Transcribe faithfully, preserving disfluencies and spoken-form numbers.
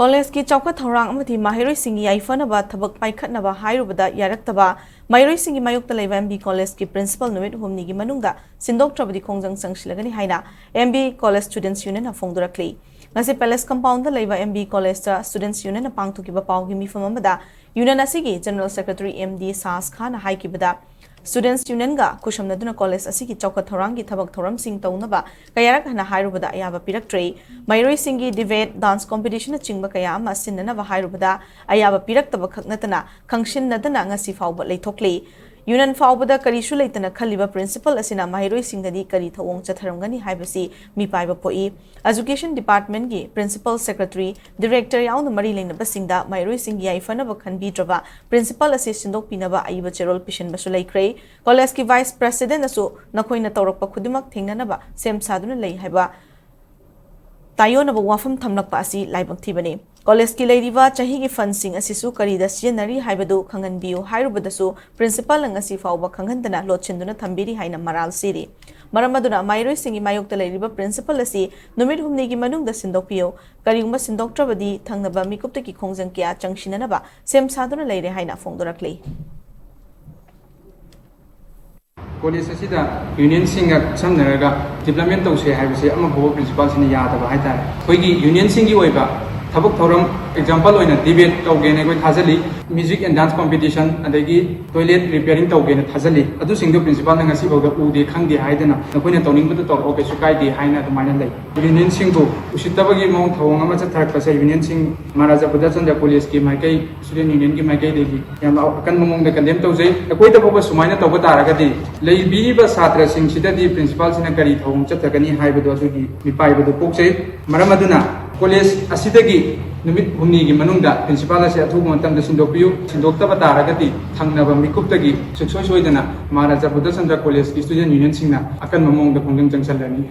ꯀꯣꯂꯦꯖꯀꯤ ꯆꯥꯎꯈꯠ ꯊꯧꯔꯥꯡ ꯑꯃꯗꯤ ꯃꯍꯩꯔꯣꯏꯁꯤꯡꯒꯤ ꯌꯥꯏꯐꯅꯕ ꯊꯕꯛ ꯄꯥꯏꯈꯠꯅꯕ ꯍꯥꯏꯔꯨꯕꯗ ꯌꯥꯔꯛꯇꯕ ꯃꯍꯩꯔꯣꯏꯁꯤꯡꯒꯤ ꯃꯥꯌꯣꯛꯇ ꯂꯩꯕ M B Collegeꯀꯤ principal ꯅꯨꯃꯤꯠ ꯍꯨꯝꯅꯤꯒꯤ ꯃꯅꯨꯡꯗ ꯁꯤꯟꯗꯣꯛꯇ꯭ꯔꯕꯗꯤ ꯈꯣꯡꯖꯪ ꯆꯪꯁꯤꯜꯂꯒꯅꯤ ꯍꯥꯏꯅ M B College Students Unionꯅ ꯐꯣꯡꯗꯣꯔꯛꯂꯤ꯫ ꯉꯁꯤ Palace Compoundꯗ ꯂꯩꯕ M B Collegeꯇ Students Unionꯅ ꯄꯥꯡꯊꯣꯛꯈꯤꯕ ꯄꯥꯎꯒꯤ ꯃꯤꯐꯝ ꯑꯃꯗ Union ꯑꯁꯤꯒꯤ General Secretary M D ꯁꯥꯁ ꯈꯥꯟꯅ ꯍꯥꯏꯈꯤꯕꯗ, Students Unionꯒ ꯈꯨꯠꯁꯝꯅꯗꯨꯅ ꯀꯣꯂꯦꯖ ꯑꯁꯤꯒꯤ ꯆꯥꯎꯈꯠ ꯊꯧꯔꯥꯡꯒꯤ ꯊꯕꯛ ꯊꯧꯔꯝꯁꯤꯡ ꯇꯧꯅꯕ ꯀꯌꯥꯔꯛ ꯍꯟꯅ ꯍꯥꯏꯔꯨꯕꯗ ꯑꯌꯥꯕ ꯄꯤꯔꯛꯇ꯭ꯔꯦ꯫ ꯃꯍꯩꯔꯣꯏꯁꯤꯡꯒꯤ debate, dance competitionꯅꯆꯤꯡꯕ ꯀꯌꯥ ꯑꯃ ꯁꯤꯟꯅꯅꯕ ꯍꯥꯏꯔꯨꯕꯗ ꯑꯌꯥꯕ ꯄꯤꯔꯛꯇꯕ ꯈꯛ ꯅꯠꯇꯅ ꯈꯪꯁꯤꯟꯅꯗꯅ ꯉꯁꯤ ꯐꯥꯎꯕ ꯂꯩꯊꯣꯛꯂꯤ꯫ Union ꯐꯥꯎꯕꯗ ꯀꯔꯤꯁꯨ ꯂꯩꯇꯅ ꯈꯜꯂꯤꯕ principal ꯑꯁꯤꯅ ꯃꯍꯩꯔꯣꯏꯁꯤꯡꯗꯗꯤ ꯀꯔꯤ ꯊꯧꯑꯣꯡ ꯆꯠꯊꯔꯝꯒꯅꯤ ꯍꯥꯏꯕꯁꯤ ꯃꯤꯄꯥꯏꯕ ꯄꯣꯛꯏ꯫ Education Departmentꯀꯤ Principal Secretary, Director ꯌꯥꯎꯅ ꯃꯔꯤ ꯂꯩꯅꯕꯁꯤꯡꯗ ꯃꯍꯩꯔꯣꯏꯁꯤꯡꯒꯤ ꯌꯥꯏꯐꯅꯕ ꯈꯟꯕꯤꯗ꯭ꯔꯕ principal ꯑꯁꯤ ꯁꯤꯟꯗꯣꯛꯄꯤꯅꯕ ꯑꯏꯕ ꯆꯦꯔꯣꯜ ꯄꯤꯁꯤꯟꯕꯁꯨ ꯂꯩꯈ꯭ꯔꯦ꯫ ꯀꯣꯂꯦꯖꯀꯤ Vice Presidentꯅꯁꯨ ꯅꯈꯣꯏꯅ ꯇꯧꯔꯛꯄ ꯈꯨꯗꯤꯡꯃꯛ ꯊꯦꯡꯅꯅꯕ ꯁꯦꯝ ꯁꯥꯗꯨꯅ ꯂꯩ ꯍꯥꯏꯕ ꯇꯥꯏꯌꯣꯟꯅꯕ ꯋꯥꯐꯝ ꯊꯝꯂꯛꯄ ꯑꯁꯤ ꯂꯥꯏꯕꯛ ꯊꯤꯕꯅꯤ꯫ ꯀꯣꯂꯦꯖꯀꯤ ꯂꯩꯔꯤꯕ ꯆꯍꯤꯒꯤ fundꯁꯤꯡ ꯑꯁꯤꯁꯨ ꯀꯔꯤꯗ ꯁꯤꯖꯤꯟꯅꯔꯤ ꯍꯥꯏꯕꯗꯨ ꯈꯪꯍꯟꯕꯤꯌꯨ ꯍꯥꯏꯔꯨꯕꯗꯁꯨ principalꯅ ꯉꯁꯤ ꯐꯥꯎꯕ ꯈꯪꯍꯟꯗꯅ ꯂꯣꯠꯁꯤꯟꯗꯨꯅ ꯊꯝꯕꯤꯔꯤ ꯍꯥꯏꯅ ꯃꯔꯥꯜ ꯁꯤꯔꯤ꯫ ꯃꯔꯝ ꯑꯗꯨꯅ ꯃꯍꯩꯔꯣꯏꯁꯤꯡꯒꯤ ꯃꯥꯌꯣꯛꯇ ꯂꯩꯔꯤꯕ principal ꯑꯁꯤ ꯅꯨꯃꯤꯠ ꯍꯨꯝꯅꯤꯒꯤ ꯃꯅꯨꯡꯗ ꯁꯤꯟꯗꯣꯛꯄꯤꯌꯨ꯫ ꯀꯔꯤꯒꯨꯝꯕ ꯁꯤꯟꯗꯣꯛꯇ꯭ꯔꯕꯗꯤ ꯊꯪꯅꯕ ꯃꯤꯀꯨꯞꯇꯒꯤ ꯈꯣꯡꯖꯪ ꯀꯌꯥ ꯆꯪꯁꯤꯟꯅꯅꯕ ꯁꯦꯝ ꯁꯥꯗꯨꯅ ꯂꯩꯔꯦ ꯍꯥꯏꯅ ꯐꯣꯡꯗꯣꯔꯛꯂꯤ꯫ ꯀꯣꯂꯦꯖ ꯑꯁꯤꯗ unionꯁꯤꯡꯒ ꯈꯨꯠꯁꯝꯅꯔꯒ development ꯇꯧꯁꯦ ꯍꯥꯏꯕꯁꯦ ꯑꯃꯐꯥꯎꯕ principalꯁꯤꯅ ꯌꯥꯗꯕ ꯍꯥꯏꯇꯥꯔꯦ꯫ ꯑꯩꯈꯣꯏꯒꯤ unionꯁꯤꯡꯒꯤ ꯑꯣꯏꯕ ꯊꯕꯛ ꯊꯧꯔꯝ, example ꯑꯣꯏꯅ debate ꯇꯧꯒꯦꯅ ꯑꯩꯈꯣꯏ ꯊꯥꯖꯜꯂꯤ, music and dance competition, ꯑꯗꯒꯤ toilet repairing ꯇꯧꯒꯦꯅ ꯊꯥꯖꯜꯂꯤ꯫ ꯑꯗꯨꯁꯤꯡꯗꯣ principalꯅ ꯉꯁꯤꯐꯥꯎꯗ ꯎꯗꯦ, ꯈꯪꯗꯦ ꯍꯥꯏꯗꯅ ꯅꯈꯣꯏꯅ ꯇꯧꯅꯤꯡꯕꯗꯣ ꯇꯧꯔꯛꯑꯣ, ꯀꯩꯁꯨ ꯀꯥꯏꯗꯦ ꯍꯥꯏꯅ ꯑꯗꯨꯃꯥꯏꯅ ꯂꯩ꯫ Unionꯁꯤꯡꯕꯨ ꯎꯁꯤꯠꯇꯕꯒꯤ ꯃꯑꯣꯡ ꯊꯧꯑꯣꯡ ꯑꯃ ꯆꯠꯊꯔꯛꯄꯁꯦ unionꯁꯤꯡ ꯃꯍꯥꯔꯥꯖꯥ ꯕꯨꯙꯆꯟꯗ꯭ꯔ ꯀꯣꯂꯦꯖꯀꯤ ꯃꯥꯏꯀꯩ, student unionꯒꯤ ꯃꯥꯏꯀꯩꯗꯒꯤ ꯌꯥꯝꯅ ꯑꯀꯟꯕ ꯃꯑꯣꯡꯗ condemn ꯇꯧꯖꯩ꯫ ꯑꯩꯈꯣꯏꯗ ꯐꯥꯎꯕ ꯁꯨꯃꯥꯏꯅ ꯇꯧꯕ ꯇꯥꯔꯒꯗꯤ ꯂꯩꯕꯤꯔꯤꯕ ꯁꯥꯇ꯭ꯔꯁꯤꯡꯁꯤꯗꯗꯤ principalꯁꯤꯅ ꯀꯔꯤ ꯊꯧꯑꯣꯡ ꯆꯠꯊꯒꯅꯤ ꯍꯥꯏꯕꯗꯨ ꯑꯗꯨꯒꯤ ꯃꯤꯄꯥꯏꯕꯗꯨ ꯄꯣꯛꯆꯩ꯫ ꯃꯔꯝ ꯑꯗꯨꯅ ꯀꯣꯂꯦꯖ ꯑꯁꯤꯗꯒꯤ ꯅꯨꯃꯤꯠ ꯍꯨꯝꯅꯤꯒꯤ ꯃꯅꯨꯡꯗ principal ꯑꯁꯤ ꯑꯊꯨꯕ ꯃꯇꯝꯗ ꯁꯤꯟꯗꯣꯛꯄꯤꯌꯨ꯫ ꯁꯤꯟꯗꯣꯛꯇꯕ ꯇꯥꯔꯒꯗꯤ ꯊꯪꯅꯕ ꯃꯤꯀꯨꯞꯇꯒꯤ ꯁꯨꯡꯁꯣꯏ ꯁꯣꯏꯗꯅ ꯃꯍꯥꯔꯥꯖꯥ ꯕꯨꯙꯆꯟꯗ꯭ꯔ ꯀꯣꯂꯦꯖꯀꯤ student unionꯁꯤꯡꯅ ꯑꯀꯟꯕ ꯃꯑꯣꯡꯗ ꯈꯣꯡꯖꯪ ꯆꯪꯁꯤꯜꯂꯅꯤ꯫